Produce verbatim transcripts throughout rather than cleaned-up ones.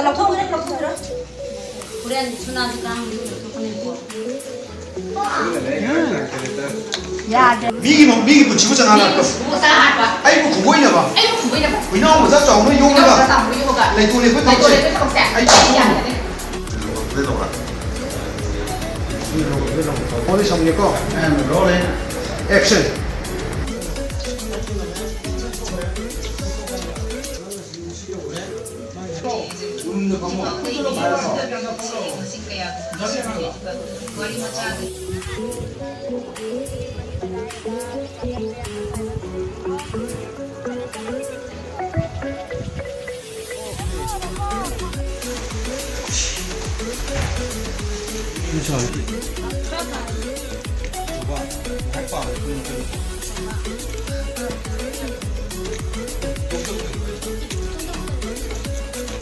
ꯂꯧꯊꯣꯛꯈꯤꯔꯣꯏ, ꯂꯧꯊꯣꯛꯈꯤꯔꯣꯏ꯫ ꯍꯣꯔꯦꯟ ꯁꯨꯅꯥꯁꯨ ꯀꯥꯡꯕꯨ ꯂꯧꯊꯣꯛꯀꯅꯤꯀꯣ꯫ ꯌꯥꯗꯦ꯫ ꯃꯤꯒꯤ ꯃ-, ꯃꯤꯒꯤ ꯄꯨꯟꯁꯤꯕꯨ ꯆꯅꯥ ꯂꯥꯛꯄ꯫ ꯃꯆꯥ ꯍꯥꯠꯄ꯫ ꯑꯩꯕꯨ ꯈꯨꯡꯒꯣꯏꯅꯕ꯫ ꯑꯩꯕꯨ ꯈꯨꯡꯒꯣꯏꯅꯕ꯫ ꯍꯨꯏꯅꯥꯎ ꯃꯆꯥ ꯆꯥꯎꯅ ꯌꯣꯛꯂꯒ꯫ ꯍꯨꯏꯅꯥꯎ ꯃꯆꯥ ꯆꯥꯎꯅ ꯌꯣꯛꯂꯒ꯫ ꯂꯩꯇꯣꯟ ꯂꯦꯞꯄ ꯂꯩꯇꯣꯟ ꯊꯕꯛꯁꯦ꯫ ꯂꯦꯞꯄ ꯊꯕꯛꯁꯦ꯫ ꯑꯩ ꯌꯥꯗꯦ꯫ ꯄꯣꯂꯤꯁ ꯑꯃꯅꯤꯀꯣ꯫ And rolling. Action.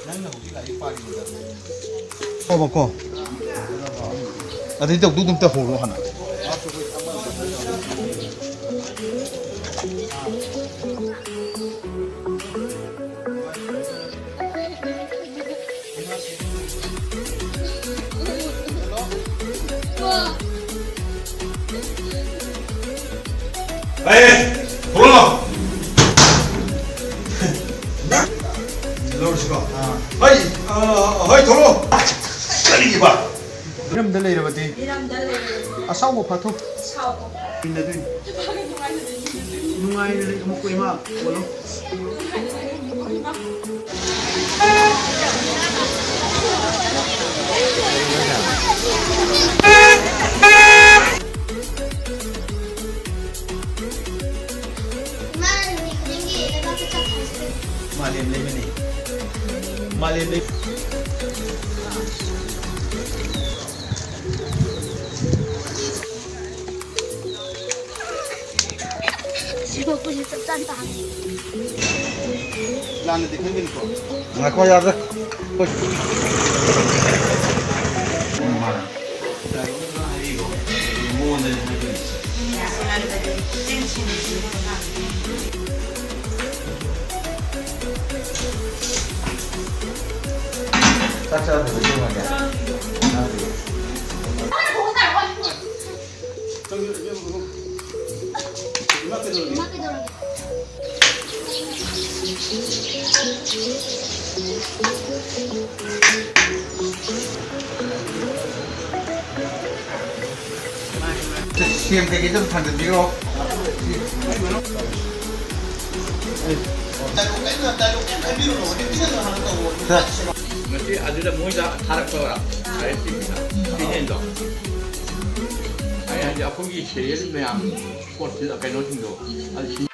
ꯅꯪꯅ ꯍꯧꯖꯤꯛ ꯂꯥꯏꯔꯤꯛ ꯄꯥꯔꯤꯉꯩꯗ ꯇꯧꯕꯀꯣ꯫ ꯑꯗꯩ ꯇꯧꯗꯨ ꯑꯗꯨꯝ ꯇꯧꯍꯧꯔꯣ ꯍꯥꯟꯅ꯫ ꯑꯦ, ꯊꯣꯛꯂꯛꯑꯣ꯫ ꯂꯧꯔꯁꯤꯀꯣ꯫ ꯑꯥ꯫ ꯍꯣꯏ, ꯑꯥ, ꯍꯣꯏ, ꯊꯣꯛꯂꯛꯑꯣ꯫ ꯀꯔꯤꯒꯤꯕ? ꯃꯤꯔꯝꯗ ꯂꯩꯔꯕꯗꯤ ꯃꯤꯔꯝꯗ ꯂꯩꯔꯦ꯫ ꯑꯁꯥꯎꯕ ꯐꯥꯊꯣꯛ꯫ ꯑꯁꯥꯎꯕ꯫ ꯍꯤꯡꯅꯗꯣꯏꯅꯤ꯫ ꯅꯨꯡꯉꯥꯏꯅ ꯂꯩ, ꯑꯃꯨꯛ ꯀꯣꯏꯃ ꯑꯣꯜꯂꯣ꯫ ꯏꯃꯥꯅ ꯅꯨꯃꯤꯠ ꯈꯨꯗꯤꯡꯒꯤ ꯂꯩꯕꯥꯛꯇ ꯆꯠꯈ꯭ꯔꯁꯤꯗꯤ꯫ ꯃꯥꯂꯦꯝ ꯂꯩꯃꯅꯤ꯫ ꯃꯥꯂꯦꯝ ꯂꯩ-꯫ ꯁꯤ ꯃꯄꯨꯁꯦ ꯆꯞ ꯆꯥꯅ ꯇꯥꯍꯟꯒꯦ꯫ ꯂꯥꯟꯅꯗꯤ ꯈꯟꯒꯅꯨꯀꯣ꯫ ꯉꯥꯏꯈꯣ, ꯌꯥꯗ꯭ꯔꯦ꯫ ꯁꯦꯝ ꯀꯩꯀꯩ ꯑꯗꯨꯝ ꯊꯥꯡꯖꯟꯕꯤꯔꯣ꯫ ꯃꯁꯤ ꯑꯗꯨꯗ ꯃꯣꯏꯗ ꯊꯥꯔꯛꯄ ꯑꯥꯏ ꯑꯦꯁ ꯇꯤꯚꯤꯗ ꯁꯤꯖꯤꯟꯗꯣ꯫ ꯑꯩ ꯍꯥꯏꯗꯤ ꯑꯩꯈꯣꯏꯒꯤ ꯁꯦꯔꯤꯌꯦꯜ ꯃꯌꯥꯝ ꯄꯣꯠꯁꯤꯗ ꯀꯩꯅꯣꯁꯤꯡꯗꯣ ꯑꯗꯨ